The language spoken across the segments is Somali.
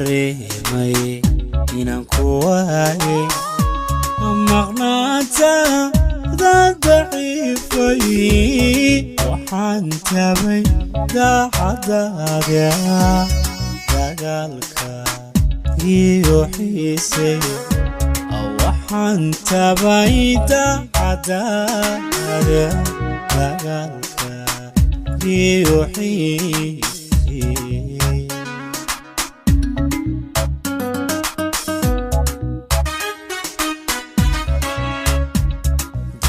Dareemay inaan ku waayay, maqnaantaada daciifay. Waxaan tabay daacadaada, dagaalka iyo xiisay. Waxaan tabay daacadaada, dagaalka iyo xiisay.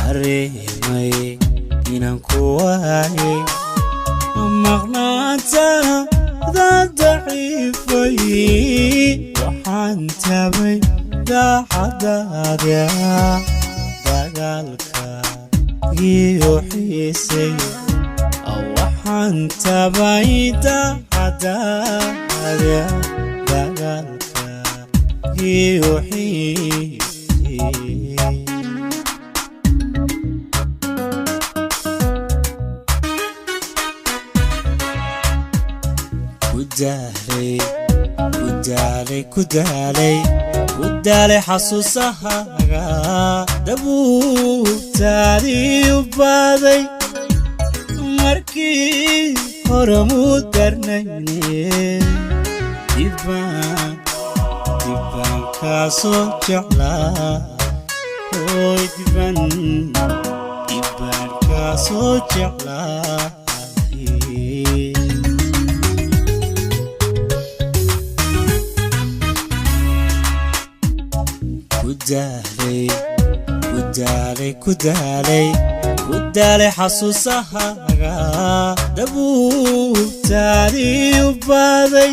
Dareemay inaan ku waayay, maqnaantaada daciifay. Waxaan tabay daacadaada, dagaalka iyo xiisay. Waxaan tabay daacadaada, dagaalka iyo xiisay. Ku daalay, ku daalay, ku daalay, ku daalay xasuusahaaga, dabuubtaadii u baaday. Markii hore muu darnayne, dibaan dibaan kaasoo jeclaa. Oy, diban dibaan kaasoo jeclaa. Ku daalay, ku daalay, ku daalay, ku daalay xasuusahaaga, dabuubtaadii u baaday.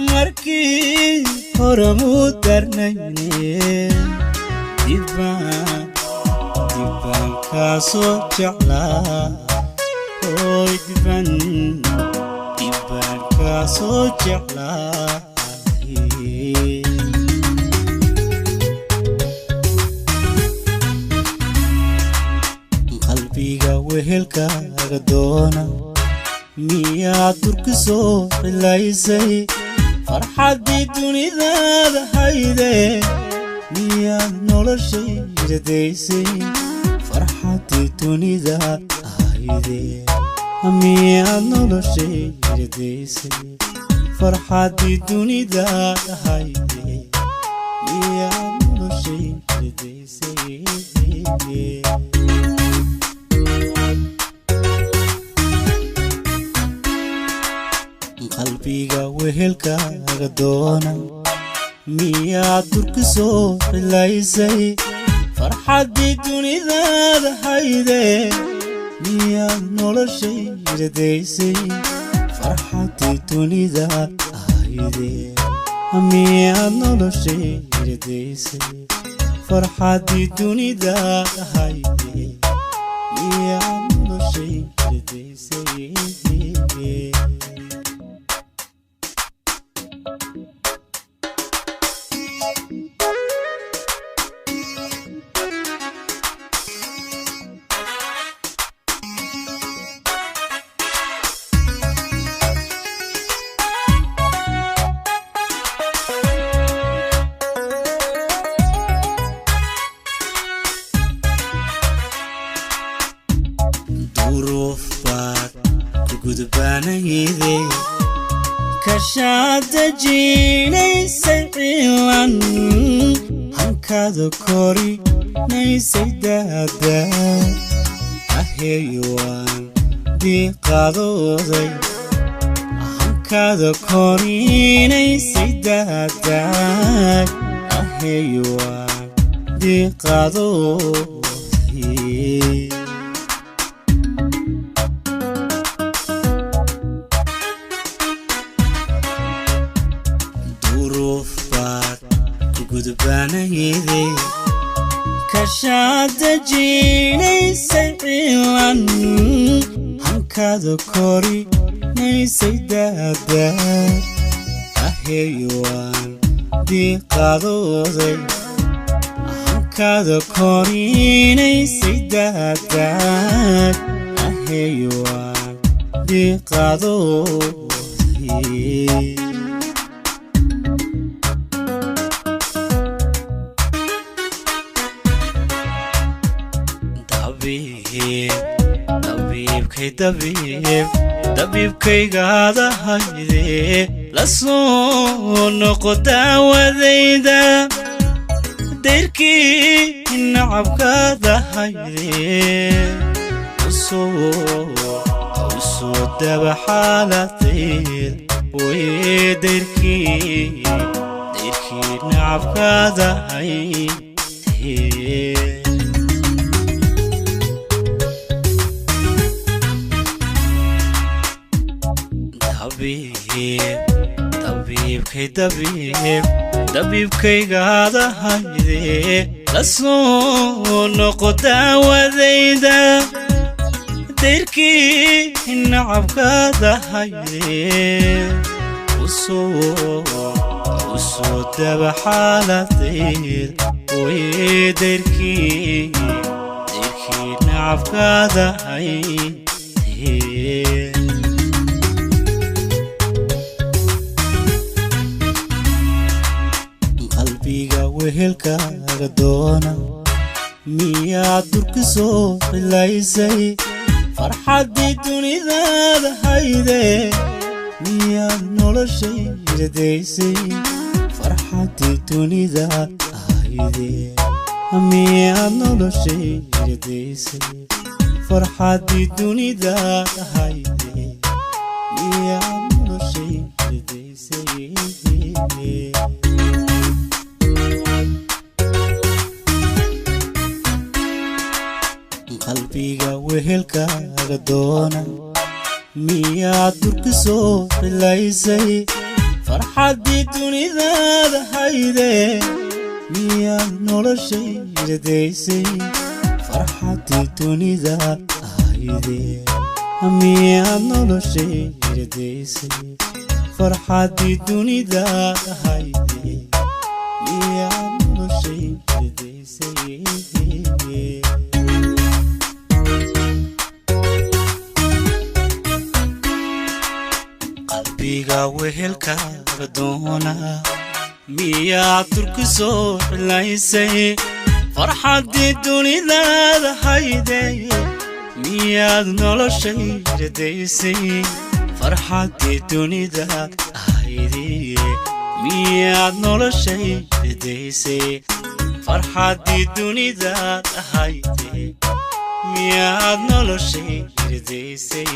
Markii hore muu darnayne, dibaan dibaan kaasoo jeclaa. Oy, diban dibaan kaasoo jeclaa. Qalbiga wehelkaaga doona, miyaad durki soo cilaysay? Farxaddii dunidaada hayde, miyaad noloshayda daysay? Farxaddii dunidaad hayde, miyaad noloshayda daysay? Farxaddii dunidaad hayde, miyaad noloshayda daysay? Qalbiga wehelkaaga doona, miyaad durki soo cilaysay? Farxaddii dunidaada hayde, miyaad noloshayda daysay? Farxaddii dunidaad hayde, miyaad noloshayda daysay? Farxaddii dunidaad hayde, miyaad noloshayda daysay? Duruuf baad ku gudbaanayde, kashaad dejinaysay cilan, hankaada korinaysay daada. Aheywaan diiqadooday, hankaada korinaysay daadaag. Aheywaan diiqadooday. Duruuf baad ku gudbaanayde, kashaad dejinaysay cilan, hankaada korinaysay daada. Aheywaan diiqadooday, hankaada korinaysay daadaag. Aheywaan diiqadooday. Dabiib, dabiibkaygaada hayde, la soo noqo daawadayda. Dayrkii nacabkaada hayde, usoo daba xaaladeed way. Dayrkii, dayrkii nacabkaada hayde. Dabiib, dabiibkay, dabiib, dabiibkaygaada hayde, la soo noqo daawadayda. Dayrkii nacabkaada hayde, usoo daba xaaladeed way. Dayrkii, dayrkii nacabkaada hayde. Qalbiga wehelkaaga doona, miyaad durki soo cilaysay? Farxaddii dunidaada hayde, miyaad noloshay irdaysay? Farxaddii dunidaad hayde, miyaad noloshay irdaysay? Farxaddii dunidaad hayde, miyaad noloshay irdaysay? Qalbiga wehelkaaga doona, miyaad durki soo cilaysay? Farxaddii dunidaada hayde, miyaad noloshay irdaysay? Farxaddii dunidaad hayde, miyaad noloshay irdaysay? Farxaddii dunidaad hayde, miyaad noloshay irdaysay? Qalbiga wehelkaaga doona, miyaad durki soo cilaysay? Farxaddii dunidaada hayde, miyaad noloshay irdaysay? Farxaddii dunidaad hayde, miyaad noloshay irdaysay? Farxaddii dunidaad hayde, miyaad noloshay irdaysay?